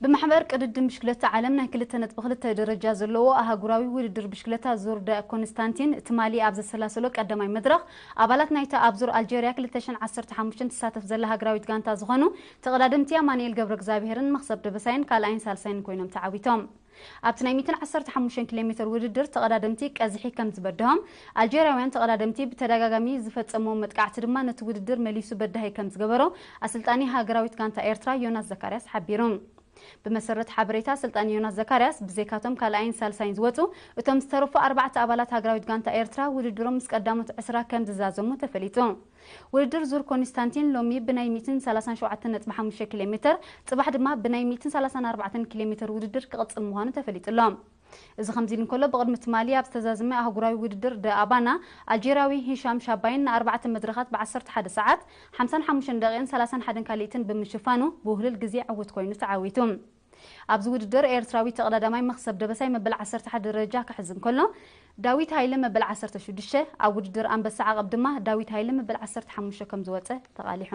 ብማሕበር ቅድድም ብሽክለታ ዓለም ናይ ክልተ ነጥቢ ክልተ ደረጃ ዘለዎ ኣህጉራዊ ውድድር ብሽክለታ ዙር ደ ኮንስታንቲን ትማሊ ኣብ ዘሰላሰሎ ቀዳማይ መድረኽ፣ ኣባላት ናይታ ኣብ ዙር ኣልጀርያ ክልተ ሽሕን ዓሰርተ ሓሙሽተን ትሳተፍ ዘላ ሃገራዊት ጋንታ ዝኾኑ ተቐዳደምቲ ኣማኑኤል ገብረ እግዚኣብሄርን መኽሰብ ደበሳይን ካልኣይን ሳልሳይን ኮይኖም ተዓዊቶም። ኣብቲ ናይ ሚእትን ዓሰርተ ሓሙሽተን ኪሎ ሜትር ውድድር ተቐዳደምቲ ቀዝሒ ከም ዝበድሆም፣ ኣልጀርያውያን ተቐዳደምቲ ብተደጋጋሚ ዝፈጸምዎ መጥቃዕቲ ድማ ነቲ ውድድር መሊሱ በዳሂ ከም ዝገበሮ ኣሰልጣኒ ሃገራዊት ጋንታ ኤርትራ ዮናስ ዘካርያስ ሓቢሩ። ብመሰረት ሓበሬታ ኣሰልጣኒ ዮናስ ዘካርያስ፣ ብዘይካቶም ካልኣይን ሳልሳይን ዝወጹ እቶም ዝተረፉ ኣርባዕተ ኣባላት ሃገራዊት ጋንታ ኤርትራ ውድድሮም ምስ ቀዳሞት ዕስራ ከም ዝዛዘሙ ተፈሊጡ። ውድድር ዙር ኮንስታንቲን ሎሚ ብናይ ሚእትን ሰላሳን ሸውዓተን ነጥቢ ሓሙሽተ ኪሎ ሜትር፣ ጽባሕ ድማ ብናይ ሚእትን ሰላሳን ኣርባዕተን ኪሎ ሜትር ውድድር ክቕጽል ምዃኑ ተፈሊጡ ኣሎ። እዚ ከምዚ ኢሉ እንከሎ፣ ብቕድሚ ትማሊ ኣብ ዝተዛዘመ ኣህጉራዊ ውድድር ደ ኣባና፣ ኣልጀርያዊ ሂሻም ሻባይን ንኣርባዕተ መድረኻት ብ ዓሰርተ ሓደ ሰዓት፣ ሓምሳን ሓሙሽተን ደቂቕን ሰላሳን ሓደን ካልኢትን ብምሽፋኑ ብውህሉል ግዜ ዕዉት ኮይኑ ተዓዊቱ። ኣብዚ ውድድር ኤርትራዊ ተቐዳዳማይ መኽሰብ ደበሳይ መበል ዓሰርተ ሓደ ደረጃ ክሕዝ እንከሎ፣ ዳዊት ሃይለ መበል ዓሰርተ ሽዱሽተ፣ ኣብ ውድድር ኣንበሳ ዓቐብ ድማ ዳዊት ሃይለ መበል ዓሰርተ ሓሙሽተ ከም ዝወጸ ተቓሊሑ።